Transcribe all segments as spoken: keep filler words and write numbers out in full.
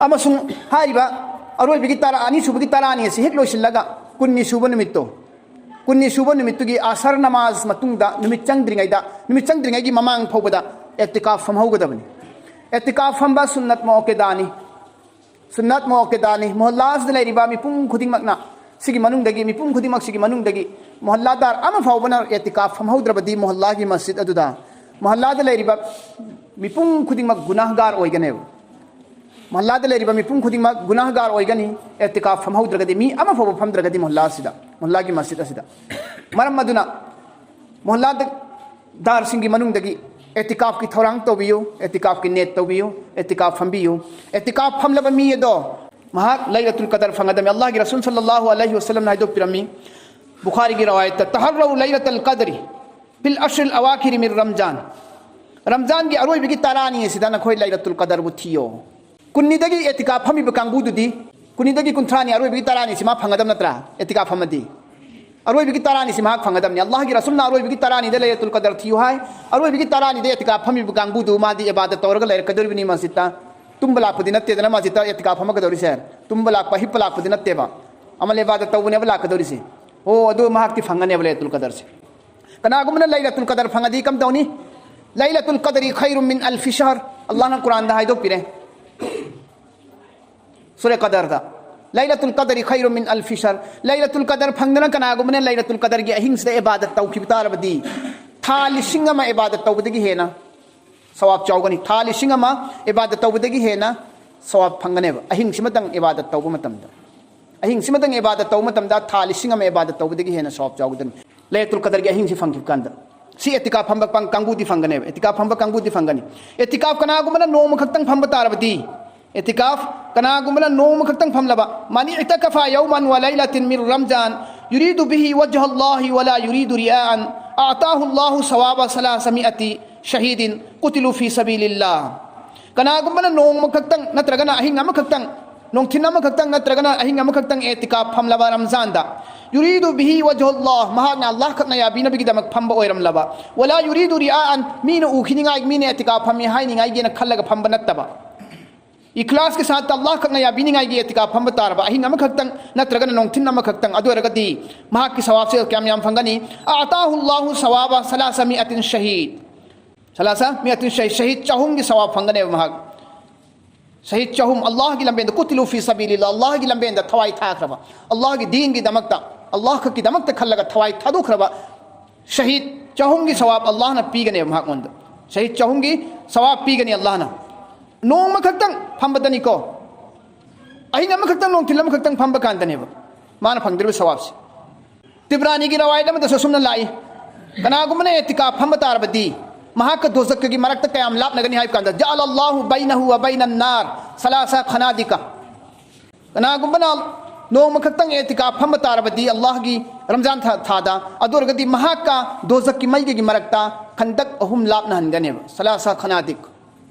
ꯑꯃꯁꯨꯡ ꯍꯥꯏꯔꯤꯕ ꯑꯔꯣꯏꯕꯒꯤ ꯇꯔꯥ, ꯑꯅꯤꯁꯨꯕꯒꯤ ꯇꯔꯥꯅꯤ ꯑꯁꯤ ꯍꯦꯛ ꯂꯣꯏꯁꯤꯜꯂꯒ ꯀꯨꯟꯅꯤ ꯁꯨꯕ ꯅꯨꯃꯤꯠꯇꯣ, ꯀꯨꯟꯅꯤ ꯁꯨꯕ ꯅꯨꯃꯤꯠꯇꯨꯒꯤ ꯑꯁꯔ ꯅꯃꯥꯖ ꯃꯇꯨꯡꯗ ꯅꯨꯃꯤꯠ ꯆꯪꯗ꯭ꯔꯤꯉꯩꯗ, ꯅꯨꯃꯤꯠ ꯆꯪꯗ꯭ꯔꯤꯉꯩꯒꯤ ꯃꯃꯥꯡ ꯐꯥꯎꯕꯗ ꯑꯦꯇꯤꯀꯥꯐ ꯐꯝꯍꯧꯒꯗꯕꯅꯤ꯫ ꯑꯦꯇꯤꯀꯥꯐ ꯐꯝꯕ ꯁꯨꯟꯅꯠ ꯃꯨꯑꯛꯀꯗꯥꯅꯤ꯫ ꯁꯨꯟꯅꯠ ꯃꯨꯑꯛꯀꯗꯥꯅꯤ꯫ ꯃꯣꯍꯜꯂꯥꯁꯤꯗ ꯂꯩꯔꯤꯕ ꯃꯤꯄꯨꯝ ꯈꯨꯗꯤꯡꯃꯛꯅ, ꯁꯤꯒꯤ ꯃꯅꯨꯡꯗꯒꯤ, ꯃꯤꯄꯨꯝ ꯈꯨꯗꯤꯡꯃꯛꯁꯤꯒꯤ ꯃꯅꯨꯡꯗꯒꯤ ꯃꯣꯍꯜꯂꯥꯗꯥꯔ ꯑꯃ ꯐꯥꯎꯕꯅ ꯑꯦꯇꯤꯀꯥꯐ ꯐꯝꯍꯧꯗ꯭ꯔꯕꯗꯤ ꯃꯣꯍꯜꯂꯥꯒꯤ ꯃꯁꯖꯤꯗ ꯑꯗꯨꯗ, ꯃꯣꯍꯜꯂꯥꯗ ꯂꯩꯔꯤꯕ ꯃꯤꯄꯨꯝ ꯈꯨꯗꯤꯡꯃꯛ ꯒꯨꯅꯥꯍꯒꯥꯔ ꯑꯣꯏꯒꯅꯦꯕ꯫ ꯃꯣꯍꯜꯂꯥꯗ ꯂꯩꯔꯤꯕ ꯃꯤꯄꯨꯝ ꯈꯨꯗꯤꯡꯃꯛ ꯒꯨꯅꯥꯍꯒꯥꯔ ꯑꯣꯏꯒꯅꯤ, ꯑꯦꯇꯤꯀꯥꯐ ꯐꯝꯍꯧꯗ꯭ꯔꯒꯗꯤ, ꯃꯤ ꯑꯃ ꯐꯥꯎꯕ ꯐꯝꯗ꯭ꯔꯒꯗꯤ ꯃꯣꯍꯜꯂꯥ ꯑꯁꯤꯗ, ꯃꯣꯍꯜꯂꯥꯒꯤ ꯃꯁꯖꯤꯗ ꯑꯁꯤꯗ꯫ ꯃꯔꯝ ꯑꯗꯨꯅ ꯃꯣꯍꯜꯂꯥꯗꯥꯔꯁꯤꯡꯒꯤ ꯃꯅꯨꯡꯗꯒꯤ ꯑꯦꯇꯤꯀꯥꯐꯀꯤ ꯊꯧꯔꯥꯡ ꯇꯧꯕꯤꯌꯨ, ꯑꯦꯇꯤꯀꯥꯐꯀꯤ ꯅꯤꯌꯠ ꯇꯧꯕꯤꯌꯨ, ꯑꯦꯇꯤꯀꯥꯐ ꯐꯝꯕꯤꯌꯨ꯫ ꯑꯦꯇꯤꯀꯥꯐ ꯐꯝꯂꯕ ꯃꯤ ꯑꯗꯣ ꯃꯍꯥꯛ ꯂꯩꯂꯇꯨꯜ ꯀꯗꯔ ꯐꯪꯒꯗꯕꯅꯤ꯫ ꯑꯜꯂꯥꯍꯒꯤ ꯔꯁꯨꯜ ꯁꯜꯂꯜꯂꯥꯍꯨ ꯑꯂꯩꯍꯤ ꯋꯁꯜꯂꯝꯅ ꯍꯥꯏꯗꯣꯛꯄꯤꯔꯝꯃꯤ, ꯕꯨꯈꯥꯔꯤꯒꯤ ꯔꯋꯥꯌꯠꯇ, "ꯇꯍꯔꯔꯧ ꯂꯩꯂꯇꯜ ꯀꯗꯔꯤ ꯐꯤꯜ ꯑꯁ꯭ꯔꯤꯜ ꯑꯋꯥꯈꯤꯔꯤ ꯃꯤꯟ ꯔꯝꯖꯥꯟ"꯫ ꯔꯝꯖꯥꯟꯒꯤ ꯑꯔꯣꯏꯕꯒꯤ ꯇꯔꯥꯅꯤ ꯑꯁꯤꯗ ꯅꯈꯣꯏ ꯂꯩꯂꯇꯨꯜ ꯀꯗꯔꯕꯨ ꯊꯤꯌꯣ꯫ ꯀꯨꯟꯅꯤꯗꯒꯤ ꯑꯦꯇꯤꯀꯥꯐ ꯐꯝꯃꯤꯕ ꯀꯥꯡꯕꯨꯗꯨꯗꯤ, ꯀꯨꯟꯅꯤꯗꯒꯤ ꯀꯨꯟꯊ꯭ꯔꯥꯅꯤ, ꯑꯔꯣꯏꯕꯒꯤ ꯇꯔꯥꯅꯤꯁꯤ ꯃꯥ ꯐꯪꯒꯗꯕ ꯅꯠꯇ꯭ꯔꯥ? ꯑꯦꯇꯤꯀꯥꯐ ꯐꯝꯃꯗꯤ ꯑꯔꯣꯏꯕꯒꯤ ꯇꯔꯥꯅꯤꯁꯤ ꯃꯍꯥꯛ ꯐꯪꯒꯗꯕꯅꯤ꯫ ꯑꯜꯂꯥꯍꯒꯤ ꯔꯁꯨꯜꯅ ꯑꯔꯣꯏꯕꯒꯤ ꯇꯔꯥꯅꯤꯗ ꯂꯩꯂꯇꯨꯜ ꯀꯗꯔ ꯊꯤꯌꯨ ꯍꯥꯏ꯫ ꯑꯔꯣꯏꯕꯒꯤ ꯇꯔꯥꯅꯤꯗ ꯑꯦꯇꯤꯀꯥꯐ ꯐꯝꯃꯤꯕ ꯀꯥꯡꯕꯨꯗꯨ ꯃꯥꯗꯤ ꯏꯕꯥꯗꯠ ꯇꯧꯔꯒ ꯂꯩꯔꯛꯀꯗꯧꯔꯤꯕꯅꯤ ꯃꯁꯖꯤꯠꯇ꯫ ꯇꯨꯝꯕ ꯂꯥꯛꯄꯗꯤ ꯅꯠꯇꯦꯗꯅ ꯃꯁꯖꯤꯠꯇ ꯑꯦꯇꯤꯀꯥꯐ ꯐꯝꯃꯛꯀꯗꯧꯔꯤꯁꯦ꯫ ꯇꯨꯝꯕ ꯂꯥꯛꯄ, ꯍꯤꯞꯄ ꯂꯥꯛꯄꯗꯤ ꯅꯠꯇꯦꯕ꯫ ꯑꯃꯜ ꯏꯕꯥꯗꯠ ꯇꯧꯕꯅꯦꯕ ꯂꯥꯛꯀꯗꯧꯔꯤꯁꯦ꯫ ꯑꯣ, ꯑꯗꯨ ꯃꯍꯥꯛꯇꯤ ꯐꯪꯒꯅꯦꯕ ꯂꯩꯂꯇꯨꯜ ꯀꯗꯔꯁꯦ꯫ ꯀꯅꯥꯒꯨꯝꯕꯅ ꯂꯩꯂꯇꯨꯜ ꯀꯗꯔ ꯐꯪꯉꯗꯤ ꯀꯝꯗꯧꯅꯤ? "ꯂꯩꯂꯇꯨꯜ ꯀꯗꯔꯤ ꯈꯩꯔꯨꯝ ꯃꯤꯟ ꯑꯜꯐꯤ ꯁꯍꯔ", ꯑꯜꯂꯥꯍꯅ ꯀꯨꯔꯥꯟꯗ ꯍꯥꯏꯗꯣꯛꯄꯤꯔꯦ꯫ ꯁꯨꯔꯦ ꯀꯗꯔꯗ, "ꯂꯩꯂꯇꯨꯜ ꯀꯗꯔꯤ ꯈꯩꯔꯨꯝ ꯃꯤꯟ ꯑꯜꯐꯤ ꯁꯍꯔ"꯫ ꯂꯩꯂꯇꯨꯜ ꯀꯗꯔ ꯐꯪꯗꯅ ꯀꯅꯥꯒꯨꯝꯕꯅ ꯂꯩꯂꯇꯨꯜ ꯀꯗꯔꯒꯤ ꯑꯍꯤꯡꯁꯤꯗ ꯏꯕꯥꯗꯠ ꯇꯧꯈꯤꯕ ꯇꯥꯔꯕꯗꯤ, ꯊꯥ ꯂꯤꯁꯤꯡ ꯑꯃ ꯏꯕꯥꯗꯠ ꯇꯧꯕꯗꯒꯤ ꯍꯦꯟꯅ ꯁꯋꯥꯕ ꯆꯥꯎꯒꯅꯤ꯫ ꯊꯥ ꯂꯤꯁꯤꯡ ꯑꯃ ꯏꯕꯥꯗꯠ ꯇꯧꯕꯗꯒꯤ ꯍꯦꯟꯅ ꯁꯋꯥꯕ ꯐꯪꯒꯅꯦꯕ, ꯑꯍꯤꯡꯁꯤꯃꯇꯪ ꯏꯕꯥꯗꯠ ꯇꯧꯕ ꯃꯇꯝꯗ꯫ ꯑꯍꯤꯡꯁꯤꯃꯇꯪ ꯏꯕꯥꯗꯠ ꯇꯧꯕ ꯃꯇꯝꯗ ꯊꯥ ꯂꯤꯁꯤꯡ ꯑꯃ ꯏꯕꯥꯗꯠ ꯇꯧꯕꯗꯒꯤ ꯍꯦꯟꯅ ꯁꯋꯥꯕ ꯆꯥꯎꯒꯗꯕꯅꯤ꯫ ꯂꯩꯂꯇꯨꯜ ꯀꯗꯔꯒꯤ ꯑꯍꯤꯡꯁꯤ ꯐꯪꯈꯤꯕ ꯀꯥꯟꯗ꯫ ꯁꯤ ꯑꯦꯇꯤꯀꯥꯐ ꯐꯝꯕ ꯄꯪ-, ꯀꯥꯡꯕꯨꯗꯤ ꯐꯪꯒꯅꯦꯕ꯫ ꯑꯦꯇꯤꯀꯥꯐ ꯐꯝꯕ ꯀꯥꯡꯕꯨꯗꯤ ꯐꯪꯒꯅꯤ꯫ ꯑꯦꯇꯤꯀꯥꯐ ꯀꯅꯥꯒꯨꯝꯕꯅ ꯅꯣꯡꯃ ꯈꯛꯇꯪ ꯐꯝꯕ ꯇꯥꯔꯕꯗꯤ, ꯑꯦꯇꯤꯀꯥꯐ ꯀꯅꯥꯒꯨꯝꯕꯅ ꯅꯣꯡꯃ ꯈꯛꯇꯪ ꯐꯝꯂꯕ, "ꯃꯅꯤ ꯏꯇꯀꯐꯥ ꯌꯧꯃꯟ ꯋ ꯂꯩꯂꯇꯤꯟ ꯃꯤꯟ ꯔꯝꯖꯥꯟ ꯌꯨꯔꯤꯗꯨ ꯕꯤꯍꯤ ꯋꯖꯍ ꯑꯜꯂꯥꯍꯤ ꯋ ꯂꯥ ꯌꯨꯔꯤꯗꯨ ꯔꯤꯌꯥꯑꯟ ꯑꯇꯥꯍꯨ ꯑꯜꯂꯥꯍꯨ ꯁꯋꯥꯕ ꯁꯂꯥꯁ ꯃꯤꯑꯇꯤ ꯁꯍꯤꯗꯤꯟ ꯀꯨꯇꯤꯂꯨ ꯐꯤ ꯁꯕꯤꯂꯤꯜꯂꯥ"꯫ ꯀꯅꯥꯒꯨꯝꯕꯅ ꯅꯣꯡꯃ ꯈꯛꯇꯪ ꯅꯠꯇ꯭ꯔꯒꯅ ꯑꯍꯤꯡ ꯑꯃꯈꯛꯇꯪ, ꯅꯨꯡꯊꯤꯜ ꯑꯃꯈꯛꯇꯪ ꯅꯠꯇ꯭ꯔꯒꯅ ꯑꯍꯤꯡ ꯑꯃꯈꯛꯇꯪ ꯑꯦꯇꯤꯀꯥꯐ ꯐꯝꯂꯕ ꯔꯝꯖꯥꯟꯗ, "ꯌꯨꯔꯤꯗꯨ ꯕꯤꯍꯤ ꯋꯖꯍ ꯑꯜꯂꯥꯍ", ꯃꯍꯥꯛꯅ ꯑꯜꯂꯥꯍ ꯈꯛꯅ ꯌꯥꯕꯤꯅꯕꯒꯤꯗꯃꯛ ꯐꯝꯕ ꯑꯣꯏꯔꯝꯂꯕ, "ꯋ ꯂꯥ ꯌꯨꯔꯤꯗꯨ ꯔꯤꯌꯥꯑꯟ", ꯃꯤꯅ ꯎꯈꯤꯅꯤꯡꯉꯥꯏ, ꯃꯤꯅ ꯑꯦꯇꯤꯀꯥꯐ ꯐꯝꯃꯤ ꯍꯥꯏꯅꯤꯡꯉꯥꯏꯒꯤꯅ ꯈꯜꯂꯒ ꯐꯝꯕ ꯅꯠꯇꯕ, ꯏꯈ꯭ꯂꯥꯁꯀꯤ ꯁꯥꯠꯇ ꯑꯜꯂꯥꯍ ꯈꯛꯅ ꯌꯥꯕꯤꯅꯤꯡꯉꯥꯏꯒꯤ ꯑꯦꯇꯤꯀꯥꯐ ꯐꯝꯕ ꯇꯥꯔꯕ, ꯑꯍꯤꯡ ꯑꯃꯈꯛꯇꯪ ꯅꯠꯇ꯭ꯔꯒꯅ ꯅꯨꯡꯊꯤꯜ ꯑꯃꯈꯛꯇꯪ, ꯑꯗꯨ ꯑꯣꯏꯔꯒꯗꯤ ꯃꯍꯥꯛꯀꯤ ꯁꯋꯥꯕꯁꯦ ꯀꯌꯥꯝ ꯌꯥꯝ ꯐꯪꯒꯅꯤ? "ꯑꯇꯥꯍꯨ ꯑꯜꯂꯥꯍꯨ ꯁꯋꯥꯕ ꯁꯂꯥꯁꯥ ꯃꯤꯑꯥꯇꯤꯟ ꯁꯍꯤꯗ"꯫ ꯁꯂꯥꯁꯥ ꯃꯤꯑꯥꯇꯤꯟ ꯁꯍꯤꯗ, ꯁꯍꯤꯗ ꯆꯍꯨꯝꯒꯤ ꯁꯋꯥꯕ ꯐꯪꯒꯅꯦꯕ ꯃꯍꯥꯛ꯫ ꯁꯍꯤꯗ ꯆꯍꯨꯝ, ꯑꯜꯂꯥꯍꯒꯤ ꯂꯝꯕꯦꯟꯗ, "ꯀꯨꯇꯤꯂꯨ ꯐꯤ ꯁꯕꯤꯂꯤꯜꯂꯥꯍ", ꯑꯜꯂꯥꯍꯒꯤ ꯂꯝꯕꯦꯟꯗ ꯊꯋꯥꯏ ꯊꯥꯈ꯭ꯔꯕ, ꯑꯜꯂꯥꯍꯒꯤ ꯗꯤꯟꯒꯤꯗꯃꯛꯇ, ꯑꯜꯂꯥꯍ ꯈꯛꯀꯤꯗꯃꯛꯇ ꯈꯜꯂꯒ ꯊꯋꯥꯏ ꯊꯥꯗꯣꯛꯈ꯭ꯔꯕ ꯁꯍꯤꯗ ꯆꯍꯨꯝꯒꯤ ꯁꯋꯥꯕ ꯑꯜꯂꯥꯍꯅ ꯄꯤꯒꯅꯦꯕ ꯃꯍꯥꯛꯉꯣꯟꯗ꯫ ꯁꯍꯤꯗ ꯆꯍꯨꯝꯒꯤ ꯁꯋꯥꯕ ꯄꯤꯒꯅꯤ ꯑꯜꯂꯥꯍꯅ꯫ ꯅꯣꯡꯃ ꯈꯛꯇꯪ ꯐꯝꯕꯗꯅꯤꯀꯣ, ꯑꯍꯤꯡ ꯑꯃꯈꯛꯇꯪ, ꯅꯨꯡꯊꯤꯜ ꯑꯃꯈꯛꯇꯪ ꯐꯝꯕ ꯀꯥꯟꯗꯅꯦꯕ ꯃꯥꯅ ꯐꯪꯗꯣꯔꯤꯕ ꯁꯋꯥꯕꯁꯦ꯫ ꯇꯤꯕ꯭ꯔꯥꯅꯤꯒꯤ ꯔꯋꯥꯌꯠ ꯑꯃꯗꯁꯨ ꯑꯁꯨꯝꯅ ꯂꯥꯛꯏ, "ꯀꯅꯥꯒꯨꯝꯕꯅ ꯑꯦꯇꯤꯀꯥꯐ ꯐꯝꯕ ꯇꯥꯔꯕꯗꯤ ꯃꯍꯥꯛꯀ ꯗꯣꯖꯛꯀꯒꯤ ꯃꯔꯛꯇ ꯀꯌꯥꯝ ꯂꯥꯞꯅꯒꯅꯤ ꯍꯥꯏꯕ ꯀꯥꯟꯗ, ꯖꯑꯂ ꯑꯜꯂꯥꯍꯨ ꯕꯩꯅꯍꯨ ꯋ ꯕꯩꯅ ꯅꯥꯔ ꯁꯂꯥꯁꯥ ꯈꯅꯥꯗꯤꯀ"꯫ ꯀꯅꯥꯒꯨꯝꯕꯅ ꯅꯣꯡꯃ ꯈꯛꯇꯪ ꯑꯦꯇꯤꯀꯥꯐ ꯐꯝꯕ ꯇꯥꯔꯕꯗꯤ ꯑꯜꯂꯥꯍꯒꯤ ꯔꯝꯖꯥꯟ ꯊꯥ-, ꯊꯥꯗ, ꯑꯗꯨ ꯑꯣꯏꯔꯒꯗꯤ ꯃꯍꯥꯛꯀ ꯗꯣꯖꯛꯀꯤ ꯃꯩꯒꯒꯤ ꯃꯔꯛꯇ ꯈꯟꯗꯛ ꯑꯍꯨꯝ ꯂꯥꯞꯅꯍꯟꯒꯅꯦꯕ, ꯁꯂꯥꯁꯥ ꯈꯅꯥꯗꯤꯛ꯫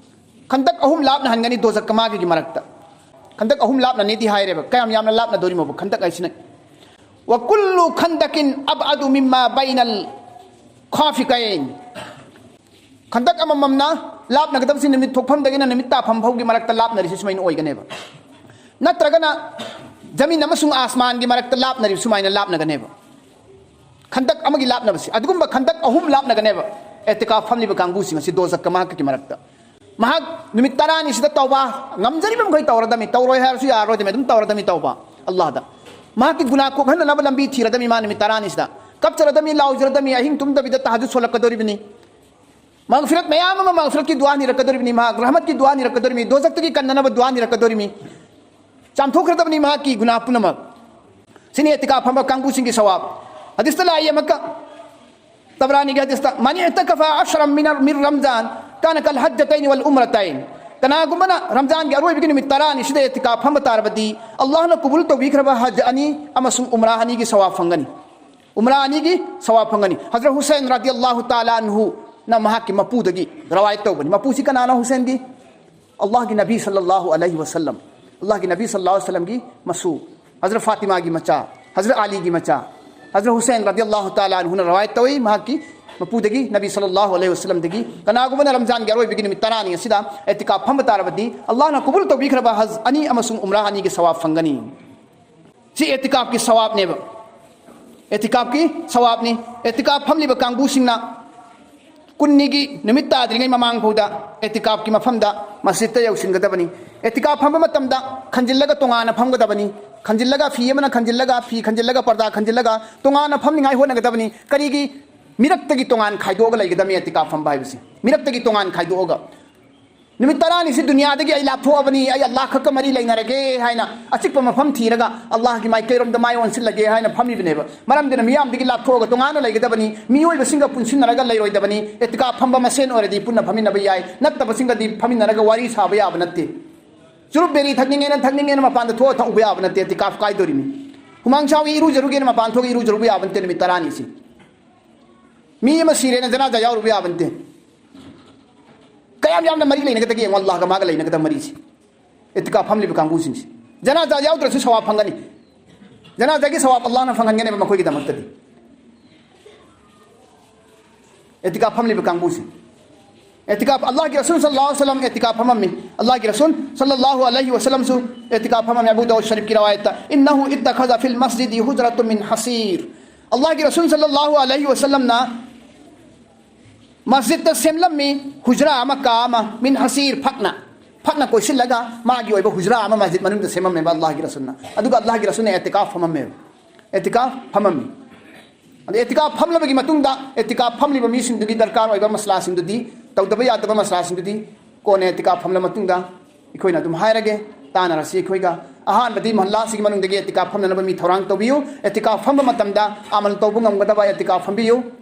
ꯈꯟꯗꯛ ꯑꯍꯨꯝ ꯂꯥꯞꯅꯍꯟꯒꯅꯤ ꯗꯣꯖꯛꯀ ꯃꯥꯒꯒꯤ ꯃꯔꯛꯇ꯫ ꯈꯟꯗꯛ ꯑꯍꯨꯝ ꯂꯥꯞꯅꯅꯤꯗꯤ ꯍꯥꯏꯔꯦꯕ꯫ ꯀꯌꯥꯝ ꯌꯥꯝꯅ ꯂꯥꯞꯅꯗꯣꯔꯤꯃꯣꯕ ꯈꯟꯗꯛ ꯍꯥꯏꯁꯤꯅ? "ꯋ ꯀꯨꯜꯂꯨ ꯈꯟꯗꯀꯤꯟ ꯑꯕꯑꯗꯨ ꯃꯤꯝꯃꯥ ꯕꯩꯅꯜ ꯈꯥꯐꯤꯀꯩꯟ"꯫ ꯈꯟꯗꯛ ꯑꯃꯃꯝꯅ ꯂꯥꯞꯅꯒꯗꯕꯁꯤ ꯅꯨꯃꯤꯠ ꯊꯣꯛꯐꯝꯗꯒꯤꯅ ꯅꯨꯃꯤꯠ ꯇꯥꯐꯝ ꯐꯥꯎꯒꯤ ꯃꯔꯛꯇ ꯂꯥꯞꯅꯔꯤꯁꯤ ꯁꯨꯃꯥꯏꯅ ꯑꯣꯏꯒꯅꯦꯕ꯫ ꯅꯠꯇ꯭ꯔꯒꯅ ꯖꯃꯤꯟ ꯑꯃꯁꯨꯡ ꯑꯥꯁꯃꯥꯟꯒꯤ ꯃꯔꯛꯇ ꯂꯥꯞꯅꯔꯤꯕ ꯁꯨꯃꯥꯏꯅ ꯂꯥꯞꯅꯒꯅꯦꯕ꯫ ꯈꯟꯗꯛ ꯑꯃꯒꯤ ꯂꯥꯞꯅꯕꯁꯤ, ꯑꯗꯨꯒꯨꯝꯕ ꯈꯟꯗꯛ ꯑꯍꯨꯝ ꯂꯥꯞꯅꯒꯅꯦꯕ ꯑꯦꯇꯤꯀꯥꯐ ꯐꯝꯂꯤꯕ ꯀꯥꯡꯕꯨꯁꯤꯡ ꯑꯁꯤ ꯗꯣꯖꯛꯀ ꯃꯍꯥꯛꯀꯤ ꯃꯔꯛꯇ꯫ ꯃꯍꯥꯛ ꯅꯨꯃꯤꯠ ꯇꯔꯥꯅꯤꯁꯤꯗ ꯇꯧꯕ ꯉꯝꯖꯔꯤꯕ ꯃꯈꯩ ꯇꯧꯔꯗꯝꯃꯤ, ꯇꯧꯔꯣꯏ ꯍꯥꯏꯔꯁꯨ ꯌꯥꯔꯔꯣꯏꯗꯝꯃꯤ, ꯑꯗꯨꯝ ꯇꯧꯔꯗꯝꯃꯤ ꯇꯧꯕ꯫ ꯑꯜꯂꯥꯍꯗ ꯃꯍꯥꯛꯀꯤ ꯒꯨꯅꯥ ꯀꯣꯛꯍꯟꯅꯅꯕ ꯂꯝꯕꯤ ꯊꯤꯔꯗꯝꯃꯤ꯫ ꯃꯥ ꯅꯨꯃꯤꯠ ꯇꯔꯥꯅꯤꯁꯤꯗ ꯀꯞꯆꯔꯗꯝꯃꯤ, ꯂꯥꯎꯖꯔꯗꯝꯃꯤ, ꯑꯍꯤꯡ ꯇꯨꯝꯗꯕꯤꯗ ꯇꯍꯖꯨꯗ ꯁꯣꯜꯂꯛꯀꯗꯧꯔꯤꯕꯅꯤ꯫ ꯃꯒꯐꯤꯔꯠ ꯃꯌꯥꯝ ꯑꯃ, ꯃꯒꯐꯤꯔꯠꯀꯤ ꯗꯨꯋꯥ ꯅꯤꯔꯛꯀꯗꯧꯔꯤꯕꯅꯤ, ꯃꯍꯥꯛ ꯔꯍꯃꯠꯀꯤ ꯗꯨꯋꯥ ꯅꯤꯔꯛꯀꯗꯧꯔꯤꯕꯅꯤ, ꯗꯣꯖꯛꯇꯒꯤ ꯀꯟꯅꯅꯕ ꯗꯨꯋꯥ ꯅꯤꯔꯛꯀꯗꯧꯔꯤꯕꯅꯤ꯫ ꯆꯥꯝꯊꯣꯛꯈ꯭ꯔꯗꯕꯅꯤ ꯃꯍꯥꯛꯀꯤ ꯒꯨꯅꯥ ꯄꯨꯝꯅꯃꯛ꯫ ꯁꯤꯅꯤ ꯑꯦꯇꯤꯀꯥꯐ ꯐꯝꯕ ꯀꯥꯡꯕꯨꯁꯤꯡꯒꯤ ꯁꯋꯥꯕ꯫ ꯍꯗꯤꯁꯇ ꯂꯥꯛꯏ ꯑꯃꯨꯛꯀ, ꯇꯕꯔꯥꯅꯤꯒꯤ ꯍꯗꯤꯁꯇ, "ꯃꯟ ꯏꯇꯀꯐ ꯑꯁꯔꯝ ꯃꯤꯅ, ꯃꯤꯟ ꯔꯝꯖꯥꯟ ꯀꯥꯅ ꯀꯜ ꯍꯖꯇꯩꯅꯤ ꯋꯜ ꯎꯝꯔꯇꯩꯟ"꯫ ꯀꯅꯥꯒꯨꯝꯕꯅ ꯔꯝꯖꯥꯟꯒꯤ ꯑꯔꯣꯏꯕꯒꯤ ꯅꯨꯃꯤꯠ ꯇꯔꯥꯅꯤ ꯁꯤꯗ ꯑꯦꯇꯤꯀꯥꯐ ꯐꯝꯕ ꯇꯥꯔꯕꯗꯤ, ꯑꯜꯂꯥꯍꯅ ꯀꯕꯨꯜ ꯇꯧꯕꯤꯈ꯭ꯔꯕ ꯍꯖ ꯑꯅꯤ ꯑꯃꯁꯨꯡ ꯎꯝꯔꯥ ꯑꯅꯤꯒꯤ ꯁꯋꯥꯕ ꯐꯪꯒꯅꯤ꯫ ꯎꯝꯔꯥ ꯑꯅꯤꯒꯤ ꯁꯋꯥꯕ ꯐꯪꯒꯅꯤ꯫ ꯍꯖꯔꯠ ꯍꯨꯁꯦꯟ ꯔꯗꯤꯌꯜꯂꯥꯍꯨ ꯇꯥꯂꯥ ꯑꯟꯍꯨꯅ ꯃꯍꯥꯛꯀꯤ ꯃꯄꯨꯗꯒꯤ ꯔꯋꯥꯌꯠ ꯇꯧꯕꯅꯤ꯫ ꯃꯄꯨꯁꯤ ꯀꯅꯥꯅꯣ ꯍꯨꯁꯦꯟꯒꯤ? ꯑꯜꯂꯥꯍꯒꯤ ꯅꯕꯤ ꯁꯜꯂꯜꯂꯥꯍꯨ ꯑꯂꯩꯍꯤ ꯋꯁꯜꯂꯝ, ꯑꯜꯂꯥꯍꯒꯤ ꯅꯕꯤ ꯁꯜꯂꯜꯂꯥꯍꯨ ꯑꯂꯩꯍꯤ ꯋꯁꯜꯂꯝꯒꯤ ꯃꯁꯨ, ꯍꯖꯔꯠ ꯐꯥꯇꯤꯃꯥꯒꯤ ꯃꯆꯥ, ꯍꯖꯔꯠ ꯑꯂꯤꯒꯤ ꯃꯆꯥ, ꯍꯖꯔꯠ ꯍꯨꯁꯦꯟ ꯔꯗꯤꯌꯜꯂꯥꯍꯨ ꯇꯥꯂꯥ ꯑꯟꯍꯨꯅ ꯔꯋꯥꯌꯠ ꯇꯧꯏ꯫ ꯃꯍꯥꯛꯀꯤ ꯃꯄꯨꯗꯒꯤ, ꯅꯕꯤ ꯁꯜꯂꯜꯂꯥꯍꯨ ꯑꯂꯩꯍꯤ ꯋꯥꯁꯜꯂꯝꯗꯒꯤ, ꯀꯅꯥꯒꯨꯝꯕꯅ ꯔꯝꯖꯥꯟꯒꯤ ꯑꯔꯣꯏꯕꯒꯤ ꯅꯨꯃꯤꯠ ꯇꯔꯥꯅꯤ ꯑꯁꯤꯗ ꯑꯦꯇꯤꯀꯥꯐ ꯐꯝꯕ ꯇꯥꯔꯕꯗꯤ, ꯑꯜꯂꯥꯍꯅ ꯀꯕꯨꯜ ꯇꯧꯕꯤꯈ꯭ꯔꯕ ꯍꯖ ꯑꯅꯤ ꯑꯃꯁꯨꯡ ꯎꯝꯔꯥ ꯑꯅꯤꯒꯤ ꯁꯋꯥꯕ ꯐꯪꯒꯅꯤ꯫ ꯁꯤ ꯑꯦꯇꯤꯀꯥꯐꯀꯤ ꯁꯋꯥꯕꯅꯦꯕ꯫ ꯑꯦꯇꯤꯀꯥꯐꯀꯤ ꯁꯋꯥꯕꯅꯤ꯫ ꯑꯦꯇꯤꯀꯥꯐ ꯐꯝꯂꯤꯕ ꯀꯥꯡꯕꯨꯁꯤꯡꯅ ꯀꯨꯟꯅꯤꯒꯤ ꯅꯨꯃꯤꯠ ꯇꯥꯗ꯭ꯔꯤꯉꯩ ꯃꯃꯥꯡ ꯐꯥꯎꯗ ꯑꯦꯇꯤꯀꯥꯐꯀꯤ ꯃꯐꯝꯗ, ꯃꯁꯖꯤꯗꯇ ꯌꯧꯁꯤꯟꯒꯗꯕꯅꯤ꯫ ꯑꯦꯇꯤꯀꯥꯐ ꯐꯝꯕ ꯃꯇꯝꯗ ꯈꯟꯖꯤꯜꯂꯒ ꯇꯣꯉꯥꯟꯅ ꯐꯝꯒꯗꯕꯅꯤ꯫ ꯈꯟꯖꯤꯜꯂꯒ, ꯐꯤ ꯑꯃꯅ ꯈꯟꯖꯤꯜꯂꯒ, ꯐꯤ ꯈꯟꯖꯤꯜꯂꯒ, ꯄꯔꯗꯥ ꯈꯟꯖꯤꯜꯂꯒ ꯇꯣꯉꯥꯟꯅ ꯐꯝꯅꯤꯡꯉꯥꯏ ꯍꯣꯠꯅꯒꯗꯕꯅꯤ꯫ ꯀꯔꯤꯒꯤ? ꯃꯤꯔꯛꯇꯒꯤ ꯇꯣꯉꯥꯟ ꯈꯥꯏꯗꯣꯛꯑꯒ ꯂꯩꯒꯗꯕꯅꯤ ꯑꯦꯇꯤꯀꯥꯐ ꯐꯝꯕ ꯍꯥꯏꯕꯁꯤ꯫ ꯃꯤꯔꯛꯇꯒꯤ ꯇꯣꯉꯥꯟ ꯈꯥꯏꯗꯣꯛꯑꯒ, ꯅꯨꯃꯤꯠ ꯇꯔꯥꯅꯤꯁꯤ ꯗꯨꯅꯤꯌꯥꯗꯒꯤ ꯑꯩ ꯂꯥꯞꯊꯣꯛꯑꯕꯅꯤ, ꯑꯩ ꯑꯜꯂꯥꯍ ꯈꯛꯀ ꯃꯔꯤ ꯂꯩꯅꯔꯒꯦ ꯍꯥꯏꯅ ꯑꯆꯤꯛꯄ ꯃꯐꯝ ꯊꯤꯔꯒ, ꯑꯜꯂꯥꯍꯒꯤ ꯃꯥꯏꯀꯩꯔꯣꯝꯗ ꯃꯥꯏ ꯑꯣꯟꯁꯤꯜꯂꯒꯦ ꯍꯥꯏꯅ ꯐꯝꯃꯤꯕꯅꯦꯕ꯫ ꯃꯔꯝꯗꯨꯅ ꯃꯤꯌꯥꯝꯗꯒꯤ ꯂꯥꯞꯊꯣꯛꯑꯒ ꯇꯣꯉꯥꯟꯅ ꯂꯩꯒꯗꯕꯅꯤ꯫ ꯃꯤꯑꯣꯏꯕꯁꯤꯡꯒ ꯄꯨꯟꯁꯤꯟꯅꯔꯒ ꯂꯩꯔꯣꯏꯗꯕꯅꯤ꯫ ꯑꯦꯇꯤꯀꯥꯐ ꯐꯝꯕ ꯃꯁꯦꯟ ꯑꯣꯏꯔꯗꯤ ꯄꯨꯟꯅ ꯐꯝꯃꯤꯟꯅꯕ ꯌꯥꯏ, ꯅꯠꯇꯕꯁꯤꯡꯒꯗꯤ ꯐꯝꯃꯤꯟꯅꯔꯒ ꯋꯥꯔꯤ ꯁꯥꯕ ꯌꯥꯕ ꯅꯠꯇꯦ꯫ ꯆꯨꯔꯨꯞ ꯕꯦꯔꯤ ꯊꯛꯅꯤꯡꯉꯦꯅ, ꯊꯛꯅꯤꯡꯉꯦꯅ ꯃꯄꯥꯟꯗ ꯊꯣꯛꯑ ꯊꯛꯎꯕ ꯌꯥꯕ ꯅꯠꯇꯦ, ꯑꯦꯇꯤꯀꯥꯐ ꯀꯥꯏꯗꯣꯔꯤꯅꯤ꯫ ꯍꯨꯃꯥꯡ ꯁꯥꯎꯏ, ꯏꯔꯨꯖꯔꯨꯒꯦꯅ ꯃꯄꯥꯟ ꯊꯣꯛꯑꯒ ꯏꯔꯨꯖꯔꯨꯕ ꯌꯥꯕ ꯅꯠꯇꯦ ꯅꯨꯃꯤꯠ ꯇꯔꯥꯅꯤꯁꯤ꯫ ꯃꯤ ꯑꯃ ꯁꯤꯔꯦꯅ ꯖꯅꯥꯖꯥ ꯌꯥꯎꯔꯨꯕ ꯌꯥꯕ ꯅꯠꯇꯦ꯫ ꯀꯌꯥꯝ ꯌꯥꯝꯅ ꯃꯔꯤ ꯂꯩꯅꯒꯗꯒꯦ ꯌꯦꯡꯉꯣ, ꯑꯜꯂꯥꯍꯒ ꯃꯥꯒ ꯂꯩꯅꯒꯗꯕ ꯃꯔꯤꯁꯤ꯫ ꯑꯦꯇꯤꯀꯥꯐ ꯐꯝꯂꯤꯕ ꯀꯥꯡꯕꯨꯁꯤꯡꯁꯤ, ꯖꯅꯥꯖꯥ ꯌꯥꯎꯗ꯭ꯔꯁꯨ ꯁꯋꯥꯕ ꯐꯪꯒꯅꯤ꯫ ꯖꯅꯥꯖꯥꯒꯤ ꯁꯋꯥꯕ ꯑꯜꯂꯥꯍꯅ ꯐꯪꯍꯟꯒꯅꯦꯕ ꯃꯈꯣꯏꯒꯤꯗꯃꯛꯇꯗꯤ꯫ ꯑꯦꯇꯤꯀꯥꯐ ꯐꯝꯂꯤꯕ ꯀꯥꯡꯕꯨꯁꯤ꯫ ꯑꯦꯇꯤꯀꯥꯐ, ꯑꯜꯂꯥꯍꯒꯤ ꯔꯁꯨꯜ ꯁꯜꯂꯜꯂꯥꯍꯨ ꯑꯂꯩꯍꯤ ꯋꯥꯁꯜꯂꯝ ꯑꯦꯇꯤꯀꯥꯐ ꯐꯝꯃꯝꯃꯤ꯫ ꯑꯜꯂꯥꯍꯒꯤ ꯔꯁꯨꯜ ꯁꯜꯂꯜꯂꯥꯍꯨ ꯑꯂꯩꯍꯤ ꯋꯥꯁꯜꯂꯝꯁꯨ ꯑꯦꯇꯤꯀꯥꯐ ꯐꯝꯃꯝꯃꯤ꯫ ꯑꯕꯨ ꯗꯥꯎꯗ ꯁꯔꯤꯐꯀꯤ ꯔꯋꯥꯌꯠꯇ, "ꯏꯟꯅꯍꯨ ꯏꯠꯇꯈꯖ ꯐꯤꯜ ꯃꯁꯖꯤꯗꯤ ꯍꯨꯖꯔꯇꯨ ꯃꯤꯟ ꯍꯁꯤꯔ"꯫ ꯑꯜꯂꯥꯍꯒꯤ ꯔꯁꯨꯜ ꯁꯜꯂꯜꯂꯥꯍꯨ ꯑꯂꯩꯍꯤ ꯋꯥꯁꯜꯂꯝꯅ ꯃꯁꯖꯤꯗꯇ ꯁꯦꯝꯂꯝꯃꯤ ꯍꯨꯖ꯭ꯔꯥ ꯑꯃ, ꯀꯥ ꯑꯃ, ꯃꯤꯟ ꯍꯁꯤꯔ, ꯐꯛꯅ, ꯐꯛꯅ ꯀꯣꯏꯁꯤꯜꯂꯒ ꯃꯥꯒꯤ ꯑꯣꯏꯕ ꯍꯨꯖ꯭ꯔꯥ ꯑꯃ ꯃꯁꯖꯤꯗ ꯃꯅꯨꯡꯗ ꯁꯦꯝꯃꯝꯃꯦꯕ ꯑꯜꯂꯥꯍꯒꯤ ꯔꯁꯨꯜꯅ꯫ ꯑꯗꯨꯒ ꯑꯜꯂꯥꯍꯒꯤ ꯔꯁꯨꯜꯅ ꯑꯦꯇꯤꯀꯥꯐ ꯐꯝꯃꯝꯃꯦꯕ꯫ ꯑꯦꯇꯤꯀꯥꯐ ꯐꯝꯃꯝꯃꯤ꯫ ꯑꯗ ꯑꯦꯇꯤꯀꯥꯐ ꯐꯝꯂꯕꯒꯤ ꯃꯇꯨꯡꯗ, ꯑꯦꯇꯤꯀꯥꯐ ꯐꯝꯂꯤꯕ ꯃꯤꯁꯤꯡꯗꯨꯒꯤ ꯗꯔꯀꯥꯔ ꯑꯣꯏꯕ ꯃꯁꯂꯥꯁꯤꯡꯗꯨꯗꯤ, ꯇꯧꯗꯕ ꯌꯥꯗꯕ ꯃꯁꯂꯥꯁꯤꯡꯗꯨꯗꯤ ꯀꯣꯟꯅ ꯑꯦꯇꯤꯀꯥꯐ ꯐꯝꯂ ꯃꯇꯨꯡꯗ ꯑꯩꯈꯣꯏꯅ ꯑꯗꯨꯝ ꯍꯥꯏꯔꯒꯦ, ꯇꯥꯟꯅꯔꯁꯤ ꯑꯩꯈꯣꯏꯒ꯫ ꯑꯍꯥꯟꯕꯗꯤ ꯃꯍꯜꯂꯥꯁꯤꯒꯤ ꯃꯅꯨꯡꯗꯒꯤ ꯑꯦꯇꯤꯀꯥꯐ ꯐꯝꯅꯅꯕ ꯃꯤ ꯊꯧꯔꯥꯡ ꯇꯧꯕꯤꯌꯨ꯫ ꯑꯦꯇꯤꯀꯥꯐ ꯐꯝꯕ ꯃꯇꯝꯗ ꯑꯃꯜ ꯇꯧꯕ ꯉꯝꯒꯗꯕ ꯑꯦꯇꯤꯀꯥꯐ ꯐꯝꯕꯤꯌꯨ꯫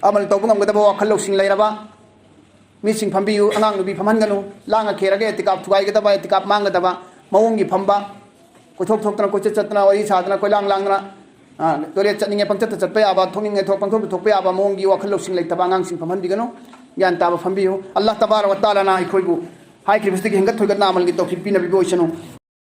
ꯑꯃꯜ ꯇꯧꯕ ꯉꯝꯒꯗꯕ ꯋꯥꯈꯜ ꯂꯧꯁꯤꯡ ꯂꯩꯔꯕ ꯃꯤꯁꯤꯡ ꯐꯝꯕꯤꯌꯨ꯫ ꯑꯉꯥꯡ ꯅꯨꯄꯤ ꯐꯝꯍꯟꯒꯅꯨ꯫ ꯂꯥꯡꯉ ꯈꯦꯔꯒ ꯑꯦꯇꯤꯀꯥꯐ ꯊꯨꯒꯥꯏꯒꯗꯕ, ꯑꯦꯇꯤꯀꯥꯐ ꯃꯥꯡꯒꯗꯕ ꯃꯑꯣꯡꯒꯤ ꯐꯝꯕ, ꯀꯣꯏꯊꯣꯛ ꯊꯣꯛꯇꯅ, ꯀꯣꯏꯆꯠ ꯆꯠꯇꯅ, ꯋꯥꯔꯤ ꯁꯥꯗꯅ, ꯀꯣꯏꯂꯥꯡ ꯂꯥꯡꯗꯅ, ꯑ, ꯇꯣꯏꯂꯦꯠ ꯆꯠꯅꯤꯡꯉꯦ ꯄꯪꯆꯠꯇ ꯆꯠꯄ ꯌꯥꯕ, ꯊꯣꯛꯅꯤꯡꯉꯦ ꯊꯣꯛ, ꯄꯪꯊꯣꯛꯇ ꯊꯣꯛꯄ ꯌꯥꯕ ꯃꯑꯣꯡꯒꯤ ꯋꯥꯈꯜ ꯂꯧꯁꯤꯡ ꯂꯩꯇꯕ ꯑꯉꯥꯡꯁꯤꯡ ꯐꯝꯍꯟꯕꯤꯒꯅꯨ꯫ ꯒ꯭ꯌꯥꯟ ꯇꯥꯕ ꯐꯝꯕꯤꯌꯨ꯫ ꯑꯜꯂꯥꯍ ꯇꯕꯥꯔꯛ ꯋ ꯇꯥꯂꯥꯅ ꯑꯩꯈꯣꯏꯕꯨ ꯍꯥꯏꯈ꯭ꯔꯤꯕꯁꯤꯗꯒꯤ ꯍꯦꯟꯒꯠ ꯊꯣꯏꯒꯠꯅ ꯑꯃꯜꯒꯤ ꯇꯧꯐꯤꯛ ꯄꯤꯅꯕꯤꯕ ꯑꯣꯏꯁꯅꯨ꯫